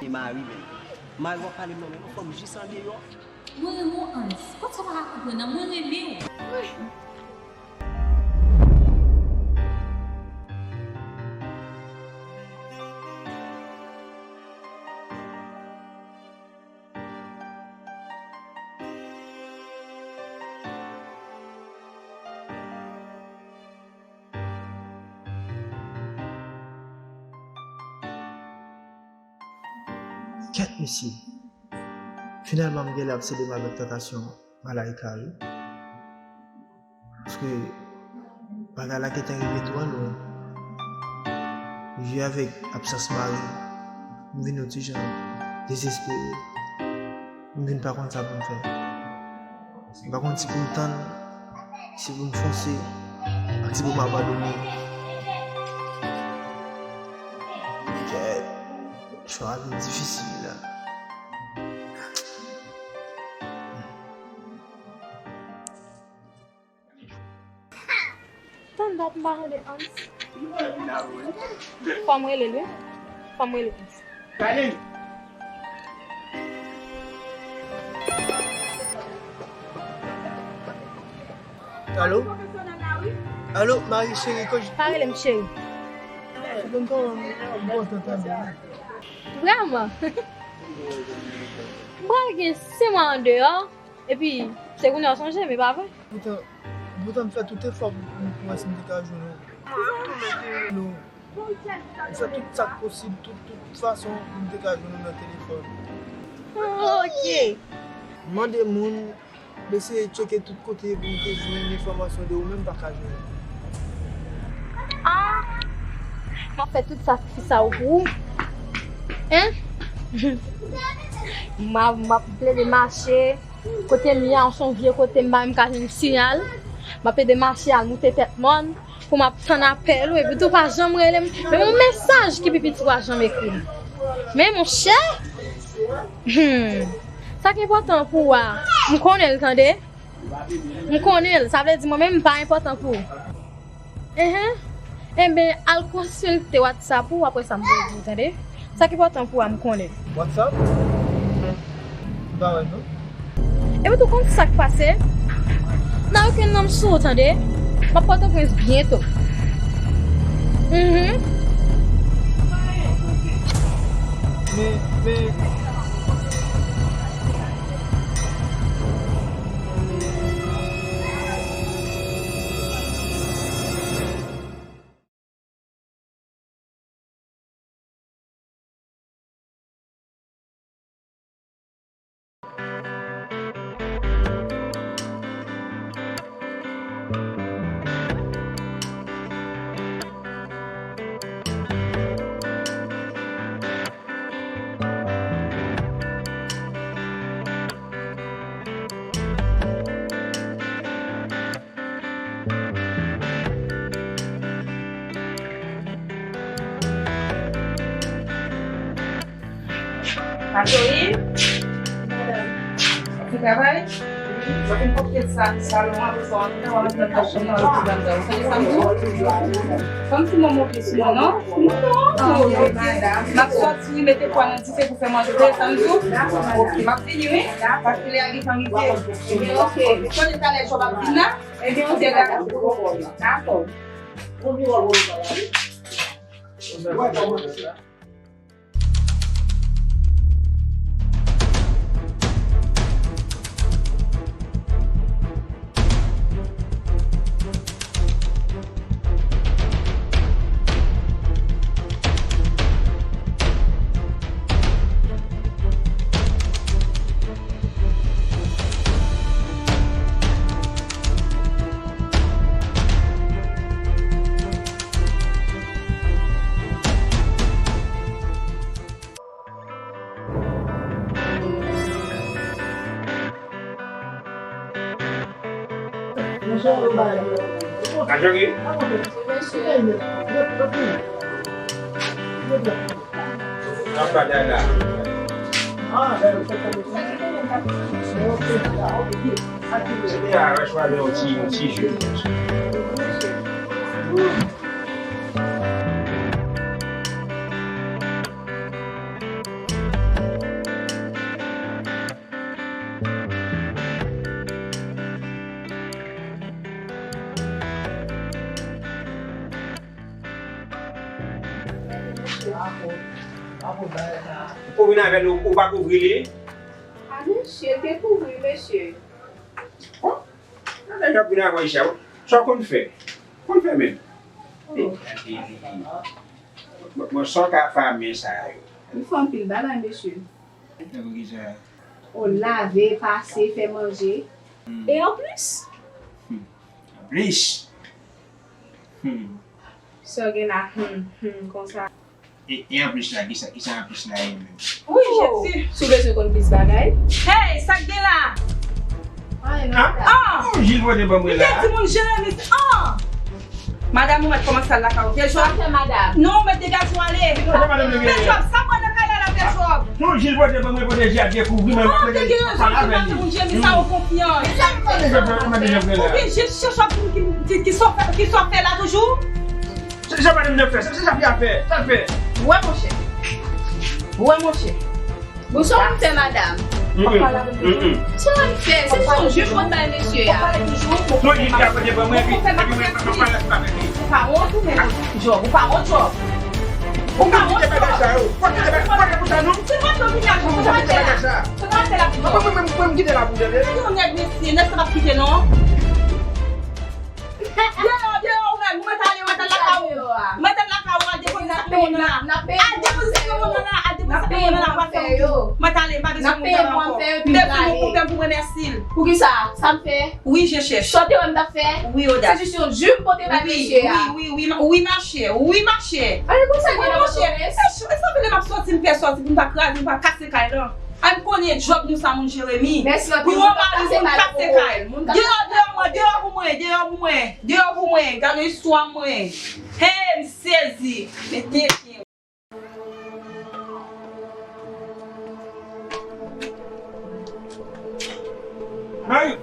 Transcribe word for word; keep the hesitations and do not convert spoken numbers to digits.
E mari menm. Mari w ap pale m nan men non, fò m jis andeyò. Mwen renmen w, Hans. Kòm sa w pa ka konprann nan, mwen renmen w. Kèt mesye. Finalman, m genlè ap sede m avèk tantasyon Malaika, wi. Paske bagay la gentan rive tou an lwen. Rive avèk absans mari, m vin yon ti jan dezespere. M vin pa konn sa pou m fè. M pa konn si pou m tann, si pou m fonse, ak si pou m abandone. Kèt, chwa a vin difisil la. Tann dat m pa tande Hans. Fò m rele l, wi. Fò m rele Hans. Alo? Alo, mari cheri, ko... Pa rele m cheri. Vrèman. M pral gen senk mwa andeyò. Epi, se kounye a w sonje m, e pa vre? Poutan, poutan m fè tout efò pou, pou, pou wè si m te ka jwenn ou. Nou, m fè tout sa k posib, tout, tout fason pou m te ka jwenn ou nan telefòn. Ok. M mande moun, m eseye tcheke tout kote pou m te jwenn enfòmasyon de ou, men m pa ka jwenn. Ah, m ap fè tout sakrifis sa yo pou ou. Hein? M ap, m ap plede mache. Kote m ye a, se yon vye kote, m pa menm ka jwenn siyal. M ap plede mache al moute tèt mòn pou m ap tann apèl ou, epi tou pa janm rele m. Menm yon mesaj ki pi piti w pa janm ekri m. Men monchè, hmm, sa k enpòtan pou ou a, m konnen l, tande. M konnen l, sa vle di mwen menm m pa enpòtan pou ou. Enhen. Enben, al konsilte WhatsApp ou, apre sa m pou di w, tande. Sa k enpòtan pou ou a, m konnen. WhatsApp? M pa wè, non. Epi tou, konn sa k pase? Nan okenn nonm sou ou, tande. M ap Pòtoprens byento. Mhm. Men, men, Majorie? Ti travay? Mwen te monte sa, salon an, pou sa, w ap nan chanm nan, w ap nan chanm nan, w ap nan chanm nan. Fè m ti mwen monte sou mwen, non? Ah, ok, madam. M ap sòti, mete pwa nan dife pou fè manje, sa m di w? Ok. M ap vini, wi. Paske lè a gentan rive. Ebyen, ok. Konnen talè jò m ap vin la. Ebyen, ok, dakò. Dakò. Ajori. Apa dada? Sete a rechwale yon ti, yon ti je. Ou vin avè l, ou, ou pa kouvri li? A, mesye, l te kouvri, mesye. Bon, nan lè jan vin avè Aisha, sa w konn fè? Konn fè menm. Bon, bon, sa w ka fè a men sa yo? Li fè anpil bagay, mesye. Tankou kisa? O, lave, pase, fè manje. Hmm. E anplis? Hmm. Anplis? Hmm. Sa w gen la, hmm, hmm, konsa. E, e anplis la, kisa, kisa anplis la ye menm? Wi, Jezi. Si w bezwen konn plis bagay. Hey, sa k gen la? An? Oh! Oh, Jil pote ban mwen la. Li gen timoun Jeremi. Oh! Madanm, ou mèt kòmanse al lakay ou. Vyè Jòb. Sa fè madanm? Non, ou mèt degaje w ale. Vyè Jòb, sa pran nan kay la la, Vyè Jòb? Non, Jil pote ban mwen, pote Jil ap dekouvri mwen. Oh, te gen rezon pou madanm Jeremi sa ou konfyans. Sa madanm Jòb fè la? Ou gen Jil chèchòp ki, ki, ki sa w fè, ki sa w fè la toujou? Se sa madanm nan fè, se sa fi a fè, sa l fè. Wè monchè. Wè monchè. Bon, sa w ap fè, madanm? Mm, mm, mm, mm. Sa w ap fè? Se son je konn bay mesye a. Non, li ka pote ban mwen, epi, epi mwen, mwen, mwen pa lèf pa mwen. Ou pa wont ou menm? Jòb, ou pa wont, Jòb? Ou pa wont, Jòb? Fò kite bagay sa yo. Fò kite bagay, fò kite pou sa, non. Se pa Jòb ki ajan, se pa tèl la. Se pa tèl la. Mwen, mwen, mwen, mwen, m kite la pou tande. Yon nèg, mesye, nèg sa p ap kite, non. Deyò, deyò, ou menm, ou mèt ale, ou mèt al lakay ou. Ou mèt al lakay ou, al depoze sa moun nan la. Al depoze sa moun nan la, al depoze sa moun nan la, pa fè moun. Mèt ale, m pa bezwen moun nan la ankò. M bezwen moun pou fè m pou remèsye l. Poukisa? Sa m fè? Wi, je chèch. Sa w te wè m t ap fè? Wi, Odas. Se jis yon ju m pote bay mesye a. Wi, wi, wi, ma chè, wi, ma chè. Ale konsa gen nan pòtoprens. E sa vle m ap sòti, m pè sòti pou m pa kraze, m pa kase kay lan. Ay, m konnen djòb nou sa, moun Jeremi. Mèsi anpil. Pou yon mari, moun kase kay. Deyò, deyò mwen, deyò pou mwen, deyò pou mwen, deyò pou mwen. Gade istwa mwen. Hey, m sezi. Mete pye. Mayou,